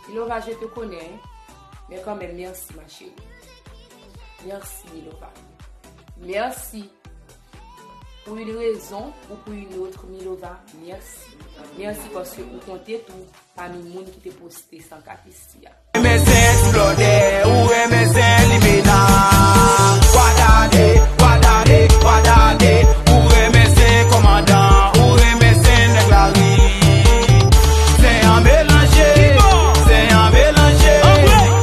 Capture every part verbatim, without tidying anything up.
Milova, je te connais, mais quand même, merci, ma chérie. Merci, Milova. Merci. Pour une raison ou pour une autre, Milova, merci. Merci paske ou konte tou pami moun ki te poste san ka Testy a. Renmen zen ti blòdè, ou renmen zen limena. Wadade, wadade, wadade, ou renmen zen kòmandan, ou renmen zen nèg lari. Zen an melanje, zen an melanje.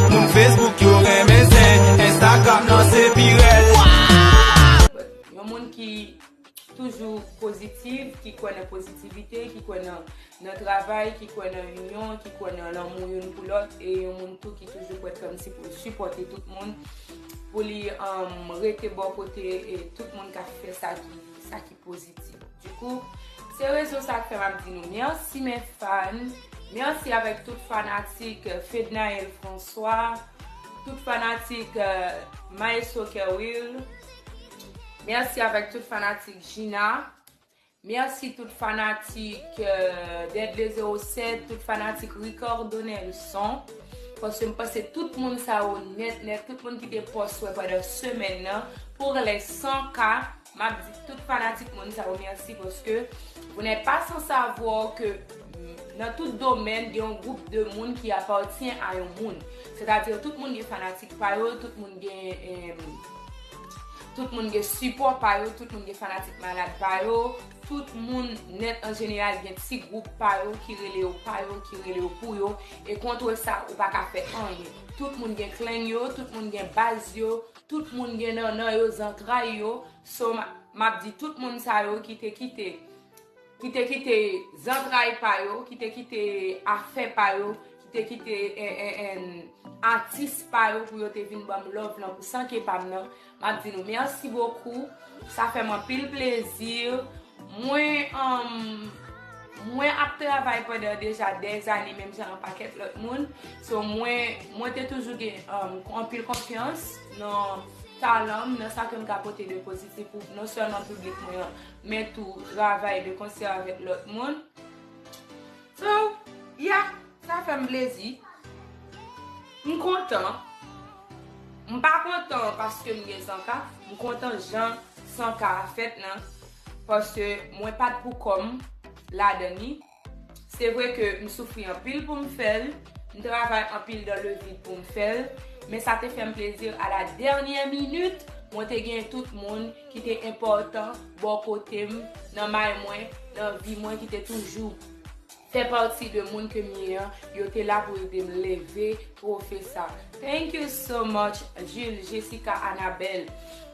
Moun Facebook yo renmen zen, Instagram nan se pi rèd. Yon moun ki toujou pozitif, ki kwè nan pozitivite, ki kwè nan, nan travay, ki kwè nan inyon, ki kwè nan lanmou youn pou lòt, e yon moun tou ki toujou prèt kòmsi pou l sipòte tout moun, pou li, um, rete bò kote, e, tout moun k ap fè sa ki, sa ki pozitif. Dikou, se rezon sa k fè m ap di nou mèsi, mes fans. Mèsi avèk tout fanatik, euh, Fednaelle François, tout fanatik, euh, Maestro Kerwill. Mèsi avèk tout fanatik Gina. Mèsi tout fanatik, euh, Deadly zewo sèt, tout fanatik Ricardo Nelson. Paske m panse tout moun sa yo nèt, nèt, tout moun ki te pòs wè pandan semèn nan, pou lè san ka, m ap di tout fanatik moun sa yo mèsi paske vous n'êtes pas sans savoir que, mm, nan tout domèn, gen yon gwoup de moun ki apatyen a yon moun. Sètadi, tout moun gen fanatik pa yo, tout moun gen, em, tout moun gen sipò pa yo, tout moun gen fanatik malad pa yo, tout moun nèt an jeneral gen ti gwoup pa yo ki rele yo pa yo, ki rele yo pou yo, e kont sa, ou pa ka fè anyen. Tout moun gen klenn yo, tout moun gen baz yo, tout moun gen nannan yo, zantray yo. So, m a-, m ap di tout moun sa yo ki te kite, ki te kite zantray pa yo, ki te kite afè pa yo, ki te kite, en, en, en, atis pa yo pou yo te vin ban m love lan pou san ke pa m nan. M ap di nou mèsi bokou. Sa fè m anpil plezi. Mwen, um, mwen ap travay pandan deja dèzane, menm jan an pakèt lòt moun. So, mwen, mwen te toujou gen, um, anpil konfyans nan talan m, nan sa ke m ka pote de pozitif pou non sèlman piblik mwen an, men tou travay de konsè avèk lòt moun. So, yeah, sa fè m plezi. M kontan. M pa kontan paske m gen san ka. M kontan jan san ka a fèt lan. Paske mwen pa t pou kò m ladan li. Se vre ke m soufri anpil pou m fè l. M travay anpil dans le vide pou m fè l. Men sa te fè m plezi, à la dernière minute, mwen te gen tout moun ki te enpòtan bò kote m, nan may mwen, nan vi mwen, ki te toujou fè pati de moun ke m ye an, yo te la pou ede m leve twofe sa. Thank you so much, Jules, Jessica, Annabelle.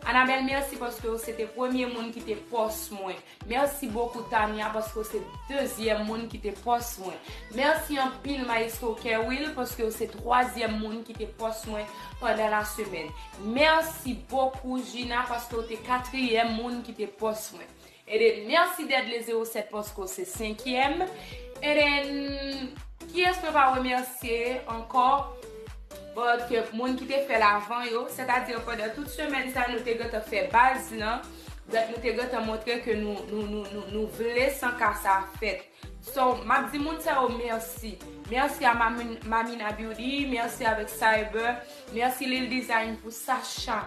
Annabelle, mèsi paske w se te premye moun ki te pòs mwen. Mèsi bokou, Tania, paske w se dezyèm moun ki te pòs mwen. Mèsi anpil, Maestro Kerwill, paske w se twazyèm moun ki te pòs mwen pandan la semèn. Mèsi bokou, Gina, paske w te katriyèm moun ki te pòs mwen. And then, mèsi Deadly zewo sèt paske w se senkyèm. And then, kiyès mwen pa remèsye ankò? But ke moun ki te fè l avan yo, sètadi pandan tout semèn sa, nou te gentan fè baz lan. Donk, nou te gentan montre ke nou, nou, nou, nou, nou vle san ka sa fèt. So, m ap di moun sa yo mèsi. Mèsi a Mamin-, Mamina Beauty, mèsi avèk Cyber, mèsi Lil Design pou Sacha.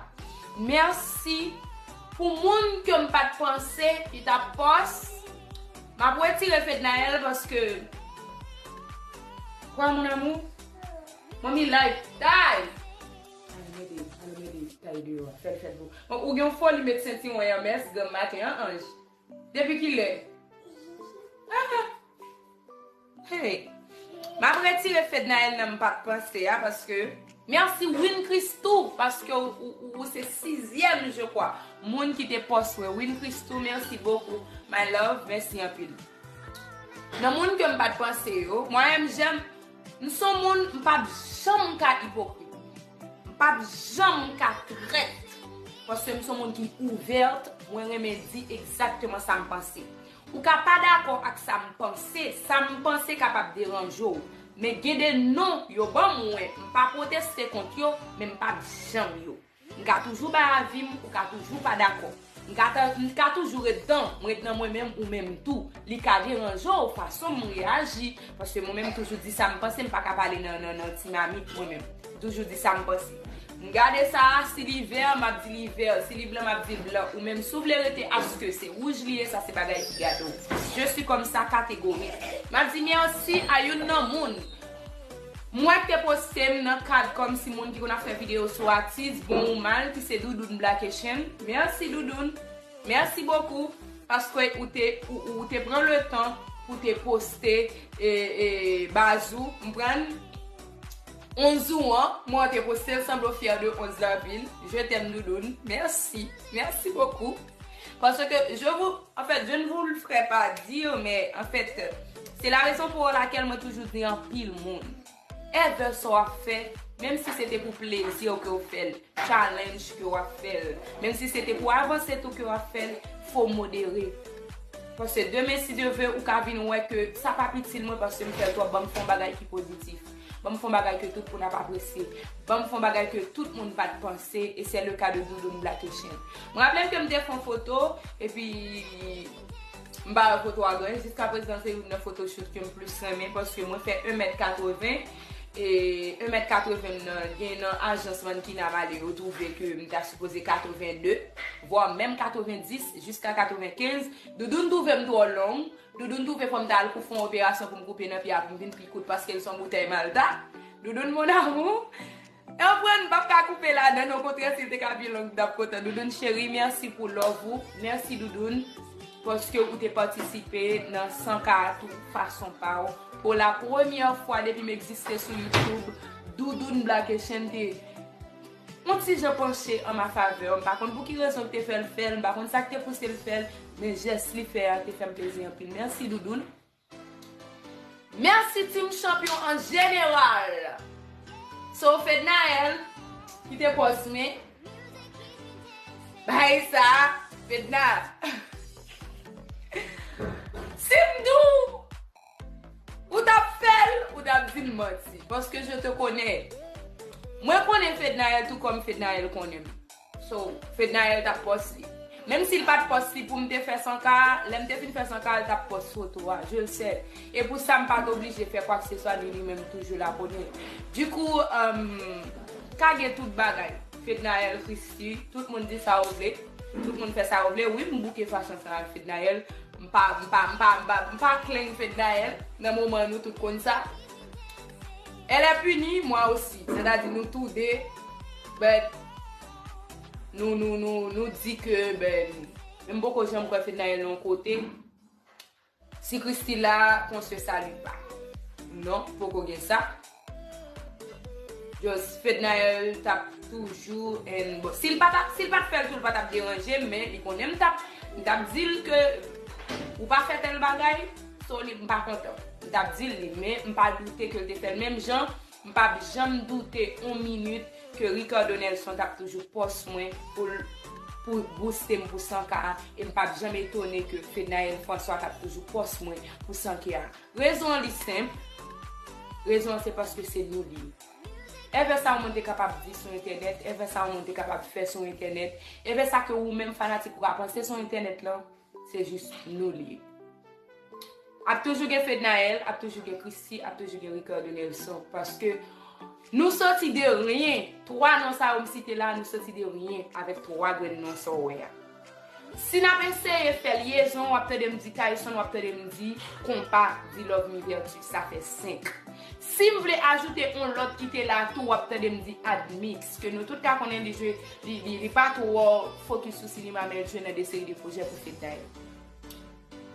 Mèsi pou moun ke m pa t panse ki t ap pòs. M ap retire Fednaelle paske, kwa mon amour? Manmi live, tay! Al mete, al mete tay deyò a. Fè l fèt pou. Bon, ou gen yon foli met sentiwon an mès granm maten an, anj. Depi kilè? Ah! Hey! M ap retire Fednaelle nan m pa t panse a, paske mèsi Win Christou, paske ou, ou, ou, ou se sizyèm, je crois, moun ki te pòs mwen. Win Christou, mèsi bokou, my love, mèsi anpil. Nan moun ke m pa t panse yo, mwen menm, jan m, m se yon moun, m p ap janm ka ipokrit. M p ap janm ka trèt. Paske m se yon moun ki ouvèt, mwen renmen di egzakteman sa m panse. Ou ka pa dakò ak sa m panse, sa m panse kapab deranje w. Men gen de non yo ban mwen, m pa pwoteste kont yo, men m p ap janm yo. M ka toujou bay avi m, ou ka toujou pa dakò. M ka, ta- m ka toujou ret dan, m ret nan mwen menm ou menm tou. Li ka deranje w fason m reyaji, paske mwen menm m toujou di sa m panse, m pa ka pale nan, nan, nan ti mamit mwen menm. M toujou di sa m panse. M gade sa a, si li vè, m ap di li vè, si li blan, m ap di l blan. Ou menm, si w vle rete aske se wouj li ye, sa se bagay ki gade w. Je suis comme ça catégorique. M ap di mèsi a youn nan moun. M wè k te poste m nan kad kòmsi moun ki konn ap fè videyo sou atis, bon ou mal, ki se Doudoun Black Asian. Mèsi Doudoun. Mèsi bokou. Paske ou te, ou, ou te pran le tan pou te poste e, e, baz ou. M pran onz ou an, mwen te poste l, sanble w fyè de onz la anpil. Je t'aime Doudoun. Mèsi. Mèsi bokou. Paske je vous, en fait, je ne vous le ferai pas dire, mais en fait, c'est la raison pour laquelle mwen toujou di anpil moun. Ever sa w ap fè, menm si se te pou plezi w ke w fè l, challenge ke w ap fè l, menm si se te pou avanse tou ke w ap fè l, fò w modere. Paske demen, si Dye vle, ou ka vin wè ke sa p ap itil mwen paske m fè l twòp, ban m fè yon bagay ki pozitif. Ban m fè yon bagay ke tout moun ap apresye. Ban m fè yon bagay ke tout moun pa t panse, e se le ka de Doudoun Black Asian. Mwen raple m ke m te fè yon foto, epi m pa wè foto a gen. Jiska prezan, se youn nan photoshoot ke m plis renmen, paske mwen fè en mèt katreven, e en mèt katreven m nan, gen nan ajans mannequinat m ale, yo twouve ke m ta sipoze katreven de, vwa menm katreven dis jiska katreven kenz. Doudoun twouve m twò long, Doudoun twouve fò m ta al kou fè yon operasyon pou m koupe nan pye a pou m vin pi kout paske l se yon boutèy Malta. Doudoun mon amour. Anpwen, m p ap ka koupe ladan, okontrè, si l te ka pi long, m t ap kontan. Doudoun cheri, mèsi pou love ou. Mèsi, Doudoun, paske ou te patisipe nan san K a tout fason pa w. Pou la premyè fwa depi m egziste sou YouTube, Doudoun Black Asian te yon ti jan panche an ma favè. M pa konn pou ki rezon l te fè l fè l, m pa konn sa k te pouse l fè l, men jès li fè a te fè m plezi anpil. Mèsi, Doudoun. Mèsi, team chanpyon an jeneral. So, Fednaelle, ki te pòs mwen. Bay sa, Fedna. Si m di w, ou t ap fè l, ou t ap di m manti. Paske je te connais. Mwen konnen Fednaelle tou kòm Fednaelle konnen m. So, Fednaelle t ap pòs li. Menm si l pa t pòs li pou m te fè san K a, lè m te fin fè san K a, l t ap pòs foto a. Je le sais. E pou sa, m pa t oblije fè kwakseswa, li, li menm toujou la konnen. Du coup, um, kage tout bagay. Fednaelle, Christie, tout moun di sa yo vle. Tout moun fè sa yo vle. Wi, m bouke fason sa a, Fednaelle. M pa, m pa, m pa, m pa, m pa claim Fednaelle nan moman nou tout konn sa. Elle est punie, moi aussi. Sètadi nou tou de, but nou, nou, nou, nou di ke, ben, m poko janm kwè Fednaelle nan yon kote. Si Christie la, qu'on se salue pas. Non, poko gen sa. Just Fednaelle t ap toujou and bon, si l pa t ap, si l pa t fè l tou, l pa t ap deranje m, men li konnen m t ap, m t ap di l ke ou pa fè tèl bagay, so li, m pa kontan. M t ap di l li, men m pa doute ke l te fè l menm jan, m p ap janm doute yon minit ke Ricardo Nelson t ap toujou pòs mwen pou l, pou booste m pou san K a, e m p ap janm etone ke Fednaelle François t ap toujou pòs mwen pou san K a. Rezon an li senp. Rezon an se paske se nou li ye. Evè sa yon moun te kapab di sou entènèt, evè sa yon moun te kapab fè sou entènèt, evè sa ke ou menm fanatik ou ka panse sou entènèt lan, se jis nou li ye. Ap toujou gen Fednaelle, ap toujou gen Christie, ap toujou gen Ricardo Nelson, paske nou soti de ryen. Twa non sa yo m site la, nou soti de ryen avèk twa grenn non sa w wè a. Si n ap eseye fè lyezon, w ap tande m di Tyson, w ap tande m di Konpa, di Love Me Vertu, sa fè senk. Si m vle ajoute yon lòt ki te la tou, w ap tande m di Admix, ke nou tout ka konnen li jwe, li, li, li pa twò fokis sou sinema, men l jwe nan de seri de pwojè pou Fednaelle.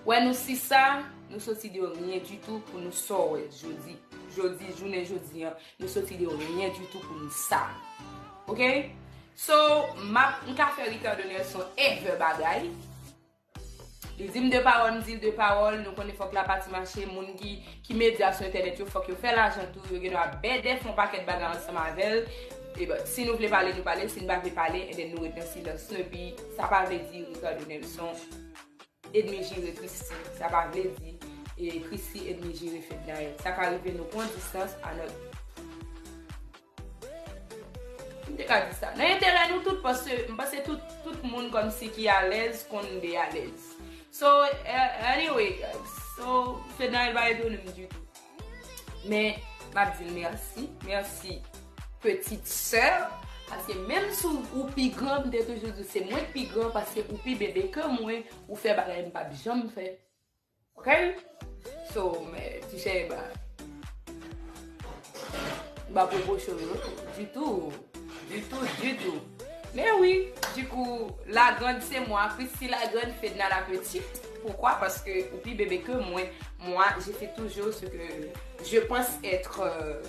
Wè nou sis sa, nou soti de ryen ditou pou nou sa w wè jodi. Jodi, jounen jodi an, nou soti de ryen ditou pou nou sa. Oke? So, m ap, m ka fè Ricardo Nelson ever bagay. Li di m de pawòl, m di l de pawòl, nou konnen fòk lapati mache, moun ki, ki medya sou entènèt yo, fòk yo fè lajan tou, yo gen dwa bèdè fè yon pakèt bagay ansanm avè l. E bon, si nou vle pale, nou pale, si n pa vle pale, and then nou ret nan silans nou, epi sa pa vle di Ricardo Nelson edmi jire Christie, sa pa vle di, e, Christie edmi jire Fednaelle. Sa ka rive nou pran distans a nòt. te ka di sa. Nan enterè nou tout, paske m panse tout, tout moun kòmsi ki alèz konn de alèz. So, eh, anyway, guys. So, Fednaelle pa etone m ditou. Men, m ap di l mèsi. Mèsi, petite sœur. Paske menm si w pi gran, m te toujou di w se mwen k pi gran, paske ou pi bebe ke mwen, ou fè bagay m p ap janm fè. Ok? So, men, ti chè, ba, m p ap repwoche w yo ditou. Ditou, ditou. Men wi, dikou, la grande c'est moi, Christy la grande, Fedna la petite. Pourquoi? Parce que ou pi bebe que moi. Moi, je fais toujours ce que je pense être euh,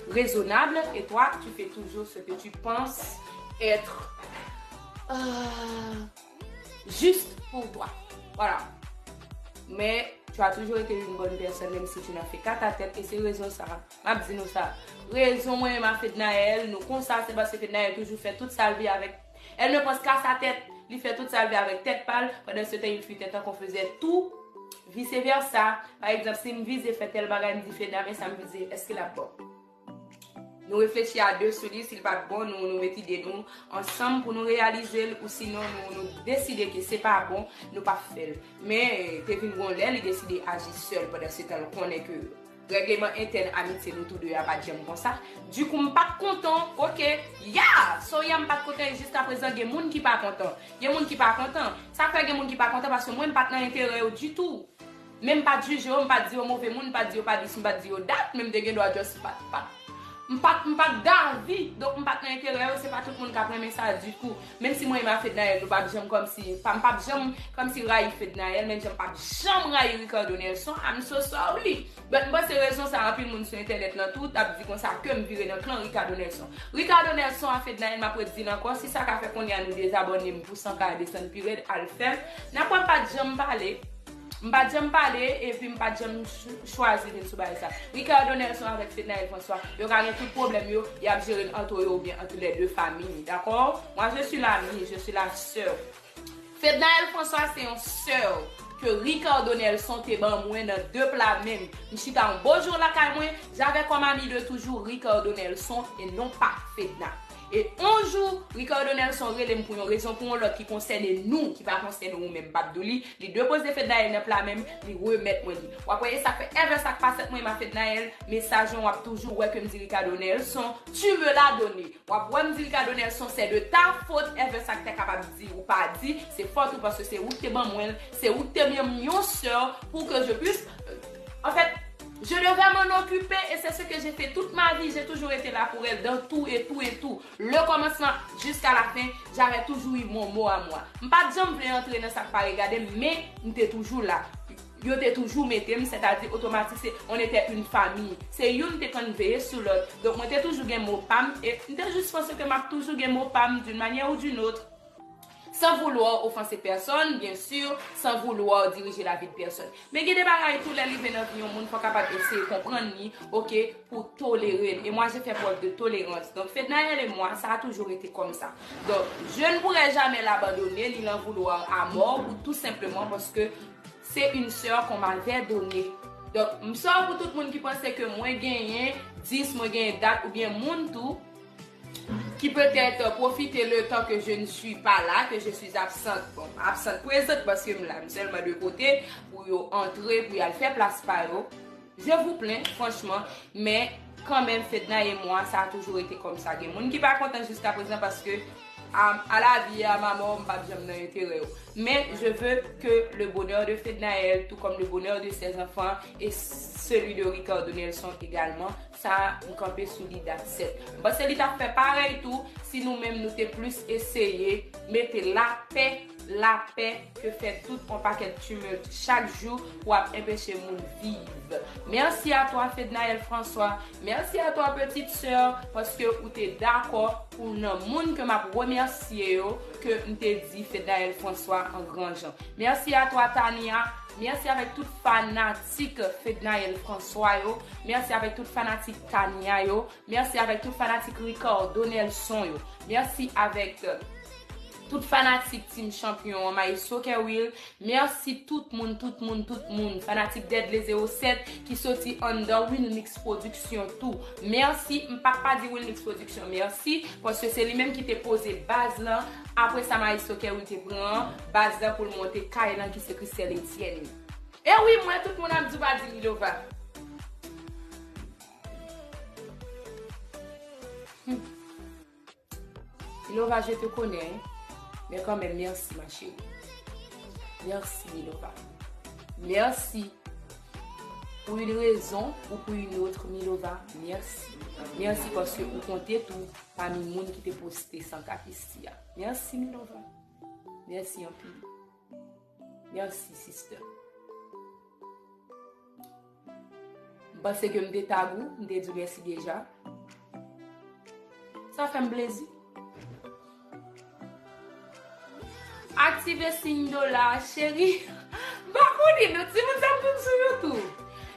raisonnable et toi, tu fais toujours ce que tu penses être euh, juste pour toi. Voilà. Mais tu as toujours été une bonne personne, même si tu n'as fait qu'à ta tête. Et c'est raison ça. M ap di nou sa. Rezon mwen menm a Fednaelle, nou konsa, se paske Fednaelle toujou fè tout sa l vle avèk. Elle ne pense qu'à sa tête. Li fè tout sa l vle avèk tèt pa l. Pendant ce temps, il fut un temps qu'on faisait tout vice versa. Pa egzanp, si m vize fè tèl bagay, m di Fedna, men sa m vize, èske l ap bon? Nou reflechi a de sou li, si l pa t bon, nou, nou met ide nou ansanm pou nou reyalize l, ou sinon nou, nou deside ke se pa bon, nou p ap fè l. Men, te vin gon lè, li deside aji sèl, pandan se tan l konnen ke règleman entèn amitye nou tou de a pa t janm konsa. Dikou, m pa t kontan, ok, ya! So, ya, m pa t kontan, e jiskaprezan, gen moun ki pa kontan. Gen moun ki pa kontan. Sa fè gen moun ki pa kontan, paske mwen, m pa t nan enterè yo ditou. Men m pa t jije yo, m pa t di yo move moun, m pa t di yo pa dis, m pa t di yo dat, men m te gen dwa just pa t, pa t, m pa t, m pa t davi, donk m pa t nan enterè yo, se pa tout moun k ap renmen sa ditou. Menm si mwen e Fednaelle, nou p ap janm kòmsi, pa, m p ap janm kòmsi rayi Fednaelle, menm jan m p ap janm rayi Ricardo Nelson, I'm so sorry. But m panse rezon sa, anpil moun sou entènèt lan tou, t ap di konsa ke m vire nan klan Ricardo Nelson. Ricardo Nelson a Fednaelle, m ap redi l ankò, si sa ka fè kounye a nou dezabòne m pou san ka desann pi rèd, al fè l. N ap wè m pa t janm pale. M pa t janm pale, epi m pa t janm ch-, chwazi vin sou bagay sa. Ricardo Nelson avèk Fednaelle François, yo ka gen tout pwoblèm yo, y ap jere l ant yo oubyen ant les deux familles, dakò? Moi, je suis l'ami, je suis la sœur. Fednaelle François, se yon sè ke Ricardo Nelson te ban mwen nan de pla men m. M chita yon bo jou lakay mwen, j'avais comme ami de toujours Ricardo Nelson et non pas Fedna. E yon jou, Ricardo Nelson rele m pou yon rezon, pou yon lòt ki konsène nou, ki pa konsène ou menm, m p ap di w li, li depoze Fednaelle nan pla men m, li remèt mwen li. W ap wè, e sa k fè, ever sa k pase ant mwen menm a Fednaelle, mesaj lan w ap toujou wè ke m di Ricardo Nelson, tu me l'as donné. W ap wè m di Ricardo Nelson, c'est de ta faute, ever sa k te kapab di ou pa di, se fòt ou, paske se ou ki te ban mwen l, se ou ki te ban m yon sè pour que je puisse, euh, en fait, je devais m'en occuper et c'est ce que j'ai fait toute ma vie. J'ai toujours été là pour elle dans tout et tout et tout. Le commencement jusqu'à la fin, j'avais toujours eu mon mot à moi. M pa t janm vle antre nan sa k pa regade m, men m te toujou la. Yo te toujou mete m, sètadi otomatik se, on était une famille. Se youn te konn veye sou lòt. Donk mwen te toujou gen mo pa m, e m te jis panse ke m ap toujou gen mo pa m d'une manière ou d'une autre. Sans vouloir offenser personne, bien sûr, sans vouloir diriger la vie de personne. Men gen de bagay tou, lè l rive nan vi yon moun, fò w kapab eseye konprann li, ok, pou tolere l. Et moi, j'ai fait preuve de tolérance. Donc, Fednaelle et moi, ça a toujours été comme ça. Donc, je ne pourrais jamais l'abandonner, ni l'en vouloir à mort, ou tout simplement parce que c'est une sœur qu'on m'avait donnée. Donk, m sòri pou tout moun ki panse ke mwen genyen dis, mwen genyen dat, oubyen moun tou ki petèt pwofite le tan ke je ne suis pas la, ke je suis absente. Bon, absente prezant paske m la, m sèlman de kote pou yo antre, pou y al fè plas pa yo. Je vous plains, franchement, mais quand même, Fedna et moi, ça a toujours été comme ça. Gen moun ki pa kontan jiska prezan paske à, à la vie et à ma mort, m p ap janm nan enterè yo. Mais je veux que le bonheur de Fednaelle, tout comme le bonheur de ses enfants et celui de Ricardo Nelson également, sa, m kanpe sou li, that's it. M panse li t ap fè parèy tou si nou menm nou te plis eseye mete lapè, lapè ke fè tout on pakèt timilt chak jou pou ap enpeche moun viv. Merci à toi, Fednaelle François. Merci à toi, petite sœur, paske ou te dakò pou nan moun ke m ap remèsye yo, ke m te di Fednaelle François an gran jan. Merci à toi, Tania. Merci avec tout fanatik Fednaelle François yo. Merci avec tout fanatik Tania yo. Merci avec tout fanatik Ricardo Nelson yo. Merci avec, euh, Tout fanatik Team Champion an, Maestro Kerwill, mèsi tout moun, tout moun, tout moun. Fanatik Deadly zewo sèt ki soti anndan Wilmix Production tou. Mèsi, m p ap pa di Wilmix Production mèsi, paske se li menm ki te poze baz lan. Apre sa, Maestro Kerwill te pran baz lan pou l monte kay lan ki se Christelle Etienne. E wi, m wè tout moun ap di w pa di Milova. Hmm. Milova, je te connais, hein. Mais quand même, merci, ma chérie. Merci, Milova. Merci. Pour une raison ou pour une autre, Milova, merci. Merci paske ou konte tou pami moun ki te poste san ka Christie a. Merci, Milova. Merci anpil. Mèsi, sister. M panse ke m te tag ou, m te di w mèsi deja. Sa fè m plezi. Aktive siy dola, cheri. M pa konnen non, timoun sa m tout sou YouTube.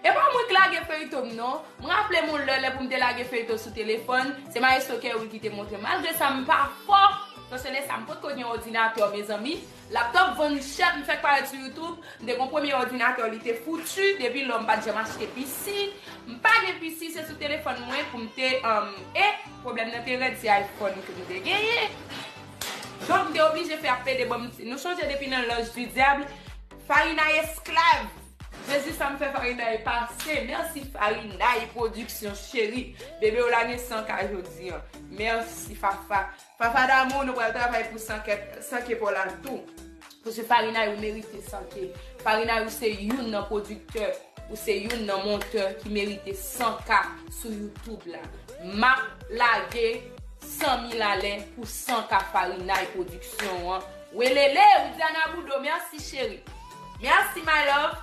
E pa mwen k lage feyton m non. M raple m yon lè, lè pou m te lage feyton sou telefòn, se Maestro Kerwill ki te montre m. Malgre sa, m pa fò. Paske lè sa, m potko gen òdinatè, mezanmi. Laptop vann chè, m fèk parèt sou YouTube. M te gon premye òdinatè, li te fouti. Depi lò, m pa t janm achte P C. M pa gen P C, se sou telefòn mwen pou m te, um, e pwoblèm nan te rèd, se iPhone ke m te genyen. Donk, m te oblije fè ap pede ban m. Nou sonje depi nan L'Ange du Diable, Farina esklav. Jezi, sa m fè Farina e pase. Mèsi Farina e pwodiksyon cheri. Bebe w la gen san K jodi an. Mèsi Fafa. Fafa damou, nou pral travay pou san K, san K pa w la tou. Paske Farina, ou merite san K. Farina, ou se youn nan pwodiktè, ou se youn nan montè ki merite san K sou YouTube la. M ap lage san mil alè pou san K Farina e pwodiksyon an. Welele, Widiana Boudreau, mèsi cheri. Mèsi my love.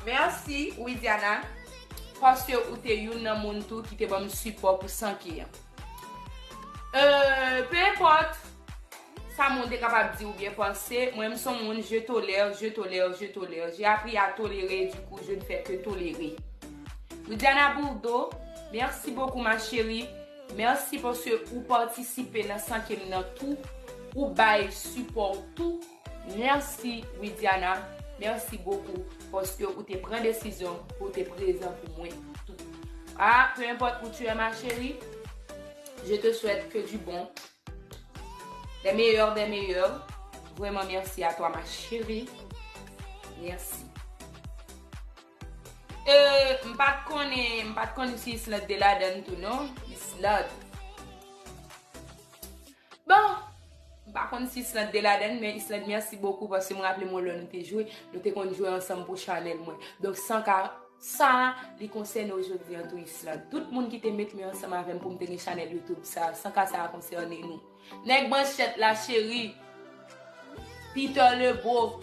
Mèsi Widiana. Paske ou te youn nan moun tou ki te ban m sipò pou san K an. Euh, peu importe sa moun te kapab di oubyen panse, mwen m son moun, je tolère, je tolère, je tolère. J'ai appris à tolérer, du coup, je ne fais que tolérer. Widiana Boudreau, merci beaucoup, ma chérie. Mèsi paske ou patisipe nan san K m nan tou, ou bay sipò w tou. Mèsi, Widiana. Mèsi bokou paske ou te pran desizyon pou te prezan pou mwen tou. Ah, peu importe où tu es, ma chérie, je te souhaite que du bon. Des meilleurs, des meilleurs. Vraiment, merci à toi, ma chérie. Merci. Euh, m pa t konnen, m pa t konn si Islande te ladann tou, non. Islande. Bon, m pa konn si Islande te ladann, men Islande, mèsi bokou, paske m raple m yon lè nou te jwe, nou te konn jwe ansanm pou chanèl mwen. Donk, san K sa, li konsène w jodi an tou, Islande. Tout moun ki te met men ansanm avè m pou m te gen chanèl YouTube sa, san K sa a konsène nou. Nèg manchèt la, cheri. Peter Lebeau,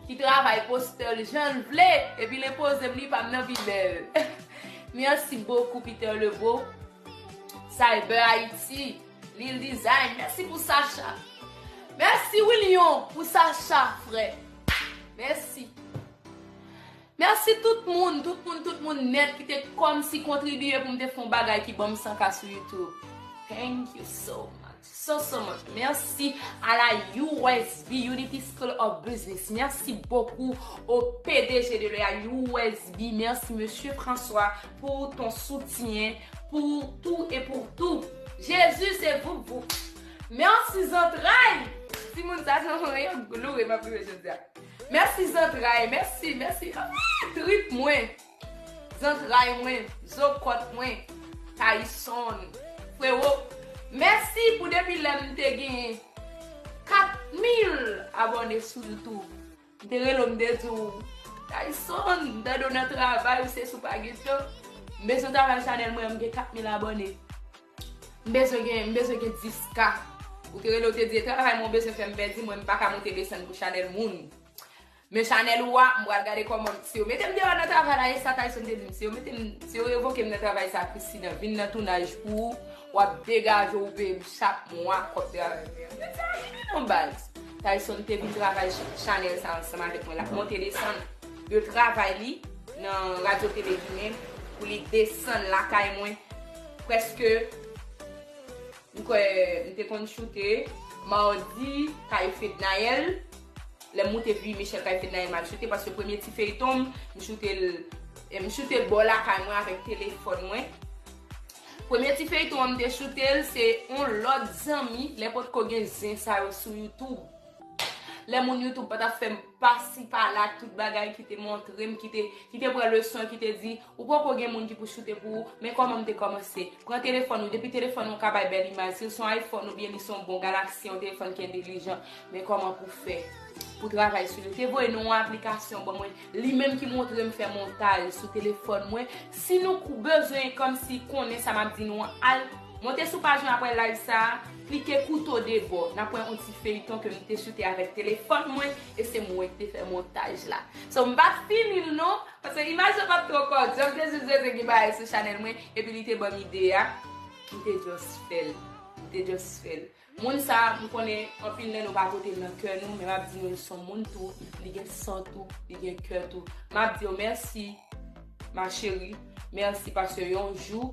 ki travay postè l jan l vle, epi l enpoze m li pa m nan pi bèl. Mèsi bokou, Peter Lebeau. Cyber Haïti, Lil Design, mèsi pou Sacha. Mèsi William pou Sacha, frè. Mèsi. Mèsi tout moun, tout moun, tout moun nèt ki te kòmsi kontribye pou m te fè yon bagay ki ban m san K sou YouTube. Thank you so much. So, so much. Merci à la U S B, Unity School of Business. Merci beaucoup au P D G de la U S B. Merci, Monsieur François, pour ton soutien, pour tout et pour tout. Jésus, c'est vous, vous. Mèsi zantray. Timoun sa, se yon glo, e m ap rive jodi a. Mèsi zantray, mèsi, mèsi. Ah, trip mwen. Zantray mwen, zo kòt mwen, Tyson, frewo, mèsi pou depi lè m te gen kat mil abòne sou YouTube. M te rele w, m te di w, Tyson, m tande w nan travay, ou se sou pa gen tan. M bezwen travay chanèl mwen, m gen kat mil abòne. M bezwen gen, m bezwen gen dis K. Ou te rele, ou te di, e travay mwen ou bezwen fè m pèdi, mwen m pa ka monte desann pou chanèl moun. Men chanèl ou a, m pral gade kòman, si yo mete m deyò nan travay la, e sa Tyson te di m, si yo mete m, si yo revoke m nan travay sa, Christina, vin nan tounaj pou ou, w ap degaje w, ou peye m chak mwa kòb travay mwen an. Men sa, li vin nan baz. Tyson te vin travay ch-, chanèl sa ansanm avèk mwen, l ap monte desann de travay li nan Radyo Tele Ginen pou li desann lakay mwen prèske M kwè m te konn choute Mawdi, kay Fednaelle. Lè m moute Vi Michel kay Fednaelle, m al choute, paske premye ti feyton m, m choute l, e m choute l bò lakay mwen avèk telefòn mwen. Premye ti feyton an m te choute l, se yon lòt zanmi, lè potko gen zen sa yo sou YouTube. Lè moun YouTube pa t ap fè m pasi pala ak tout bagay, ki te montre m, ki te, ki te pran leson, ki te di, ou poko gen moun ki pou choute pou ou, men kòman m te kòmanse. Pran telefòn ou, depi telefòn ou ka bay bèl imaj, si l se yon iPhone oubyen li se yon bon Galaxy, yon telefòn ki entèlijan, men kòman pou fè pou travay sou li. Te voye nou yon aplikasyon ban mwen, li menm ki montre m fè montaj sou telefòn mwen. Si nou kou-, bezwen kòmsi konnen sa m ap di nou an, al monte sou paj mwen apre live sa a, klike kouto de bò. N ap wè yon ti feyton ke m te choute avèk telefòn mwen, e se mwen ki te fè montaj la. So, m pa t fini l non, paske imaj yo pa t twò kòdjòm, m te jis vle gen bagay sou chanèl mwen, epi li te ban m ide a, m te just fè l. M te just fè l. Moun sa, m konnen anpil nan nou pa pote l nan kè nou, men m ap di nou, l se yon moun tou, li gen san tou, li gen kè tou. M ap di w mèsi, ma chérie, mèsi paske yon jou,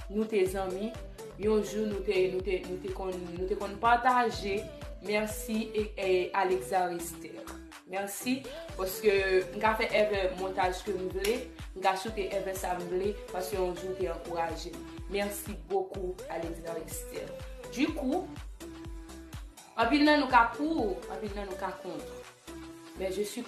nou te zanmi, yon jou, nou te, nou te, nou te konn, nou te konn pataje. Mèsi, e, e, Alexa Rester. Mèsi, paske m ka fè ever montaj ke m vle, m ka choute ever sa m vle, paske yon jou te ankouraje m. Merci beaucoup, Alexa Rester. Du coup, anpil nan nou ka pour, anpil nan nou ka kont. Men je suis